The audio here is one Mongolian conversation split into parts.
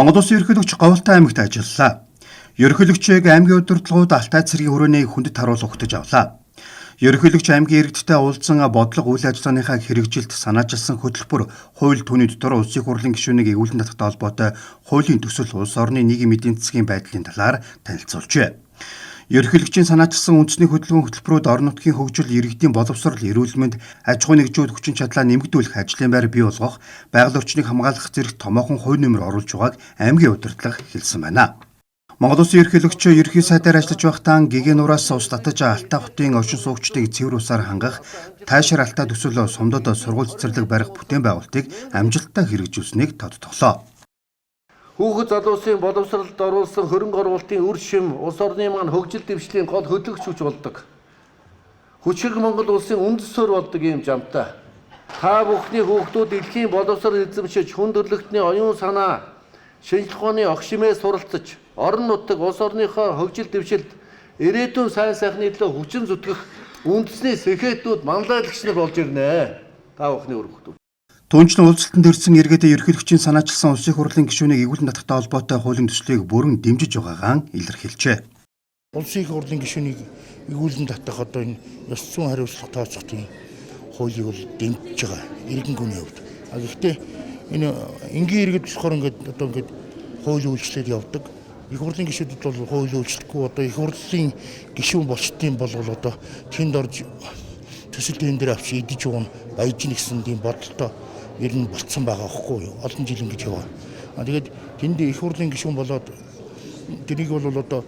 Монгол Улсын ерөнхийлөгч Говьалтай аймагт ажиллалаа. Ерөнхийлөгчийг аймгийн удирдлагууд Алтай цэргийн хүрээний хүндэт харуул угтаж авлаа. Ерөнхийлөгч аймгийн иргэдтэй уулзсан бодлого үйл ажиллагааныхаа хэрэгжилт санаачилсан хөтөлбөр, хууль, түүний дотор улсын хурлын гишүүнийг эргүүлэн татахтай холбоотой хуулийн төсөл, улс орны нийгмийн эдийн засгийн байдлын талаар танилцуулжээ. Ерөнхийлөгчийн санаачилсан үндэсний хөдөлгөөн хөтөлбөрүүд орон нутгийн хөгжил, иргэдийн боловсрол, эрүүл мэнд, аж ахуйн нэгжүүд хүчин чадлаа нэмэгдүүлэх, ажлын байр бий болгох, байгаль орчныг хамгаалах зэрэг томоохон хувь нэмэр оруулж байгааг аймгийн удирдлага хэлсэн байна. Монгол Улсын ерөнхийлөгч ерөнхий сайдаар ажиллаж байхдаа гэгээн нуураас ус татаж Алтай хотын оршин суугчдыг цэвэр усаар хангах, таашир Алтай төсөл, сумдад сургууль цэцэрлэг барих бүтээн байгуулалтыг амжилттай хэрэгжүүлсэнийг тодтоглоо. Хүүхэд залуусын боловсролд оруулсан хөрөнгө оруулалтын үр шим улс орны маань хөгжил дэвшлийн гол хөдөлгөгч хүч болдог. Хүчирхэг Монгол улсын үндэс суурь болдог юм жамтай. Та бүхний хүүхдүүд дэлхийн боловсрол эзэмшиж, хүн төрөлхтний оюун санаа, шинжлэх ухааны огшимээ суралцаж, орон нутаг улс орныхоо хөгжил дэвшилд ирээдүйн сайн сайхны төлөө хүчин зүтгэх үндэсний сэхэтүүд, манлайлагч нар болж ирнэ. Та бүхний үр хүүхдүүд. Түүнчлэн уулзалтанд ирсэн иргэдээ ерөнхийлөгчийн санаачилсан улсын хурлын гишүүнийг эргүүлэн татахтай холбоотой хуулийн төслийг бүрэн дэмжиж байгаагаа илэрхийлжээ. Улсын их хурлын гишүүнийг эргүүлэн татах одоо энэ ёс зүйн хариуцлага тооцох тийм хуулийг бол дэмжиж байгаа иргэн хүний хувьд. А гэхдээ энэ энгийн иргэд болохоор ингээд одоо ингээд хууль үйлчлээд явдаг. Их хурлын гишүүдэд бол хууль үйлчлэхгүй, одоо их хурлын гишүүн болчдын болвол одоо тэнд орж төсөл тэн дээр авч идэж уун баяж нэгсэн тийм бодолтой ер нь болцсон байгаа байхгүй юу? Олон жил ингэж яваа. А тэгээд тэнд их хурлын гишүүн болоод тэрийг бол одоо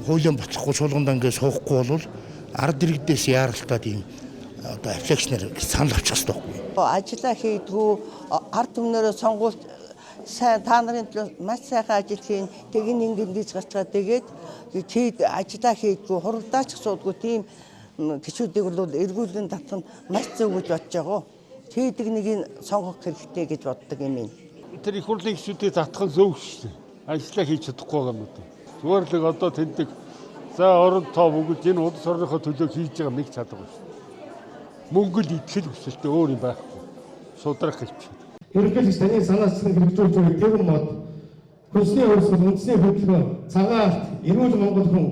хуулийн ботлохгүй чуулгандаа ингээд суухгүй бол ард иргэдээс яаралтай тийм одоо аппликейшнээр санал авчих хэрэгтэй байхгүй юу? Ажлаа хийдгүү, ард түмнэрээ сонгуульд сайн та нарын төлөө маш сайхан ажил хийн, тэгин ингэн гэж гарчгаа, тэгээд хийд ажлаа хийдгүү, хуралдаач суудгүй тийм гишүүдийг бол эргүүлэн татах нь маш зөв гэж бодож байгаа. Хийдэг нэгийг сонгох хэрэгтэй гэж боддог юм байна. Тэр их хурлын гишүүдийг татах нь зөв шүү дээ. Ажлаа хийж чадахгүй байгаа юм уу. Зүгээр л одоо тэндэг за орон тоо бүгд энэ улс орныхоо төлөө хийж байгаа нэг чадвар шүү дээ. Мөнгө л итгэл хүсэлтэй, өөр юм байхгүй. Судрах гэж. Ерөнхийлөгч, таны санаачилсан хэрэгжүүлж байгаа тэрбум мод, хөлсний хувьсгал, үндэсний хөдөлгөөн, цагаан алт, эрүүл Монгол хүн,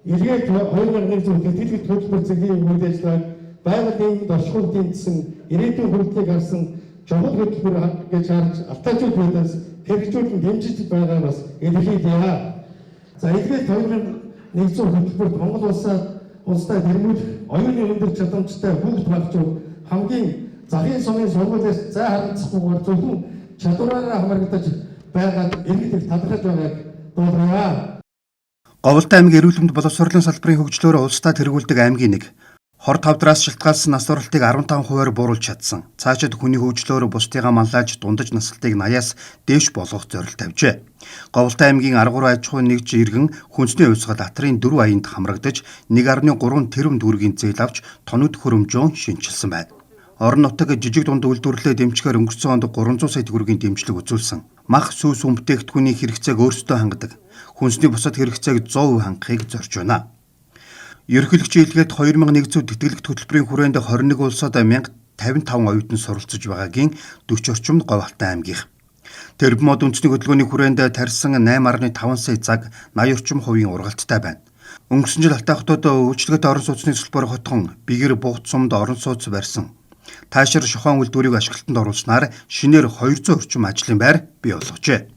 эргээд 2100 тэтгэлэг хөтөлбөр зэргийн үйл ажиллагааг байгаль нийгэмд оршихуйг дэмжсэн, ирээдүйн хүрдлийг харсан чухал хөтөлбөр гэж харж алтайчууд бидээс хэрэгжүүлэн дэмжиж байгаа бас илэрхийлье. За, эргээд 2100 хөтөлбөрт Монгол улсаа улстай тэргүүлэх оюуны өндөр чадамжтай хүүхд багчууд хамгийн захын сумын сургуулиас зай харанцахгүйгээр зөвхөн чадвараараа хамрагдаж байгаад иргэд их талархаж байгааг дуулгая. Говьалтай аймаг эрүүл мэнд боловсролын салбарын хөгжлөөр улсдаа тэргүүлдэг аймгийн нэг. Хор тавдраас шалтгаалсан нас баралтыг 15%-аар бууруулж чадсан. Цаашид хүний хөгжлөөр бусдыгаа манлайлж дундаж наслалтыг 80-аас дээш болгох зорилт тавьжээ. Говьалтай аймгийн 13 аж ахуйн нэгж иргэн хүнсний хувьсгал атрын 4 аянд хамрагдаж 1.3 тэрбум төгрөгийн зээл авч тоног төхөөрөмжөө шинэчилсэн байна. Орон нутаг жижиг дунд үйлдвэрлэлээ дэмжихээр өнгөрсөн онд 300 сая төгрөгийн дэмжлэг үзүүлсэн. Мах, сүү, сум бүтээгдэхүүний хэрэгцээг өөрсдөө хангадаг. Хүнсний бусад хэрэгцээг 100% хангахыг зорж байна. Ерөнхийлөгчийн илгээд 2100 тэтгэлэгт хөтөлбөрийн хүрээнд 21 улсад 1055 оюутан суралцж байгаагийн 40 орчим нь Говьалтай аймгийнх. Тэрбум мод үндэсний хөдөлгөөний хүрээнд тарьсан 8.5 сая цаг 80 орчим хувийн ургалттай байна. Өнгөрсөн жил Алтай хотод үйлчилгээтэй орон сууцны салбар хотхон Бэгэр, Бугат сумд орон сууц барьсан. Таашир шохоон үйлдвэрийг ашиглалтанд оруулснаар шинээр 200 орчим ажлын байр бий болгожээ.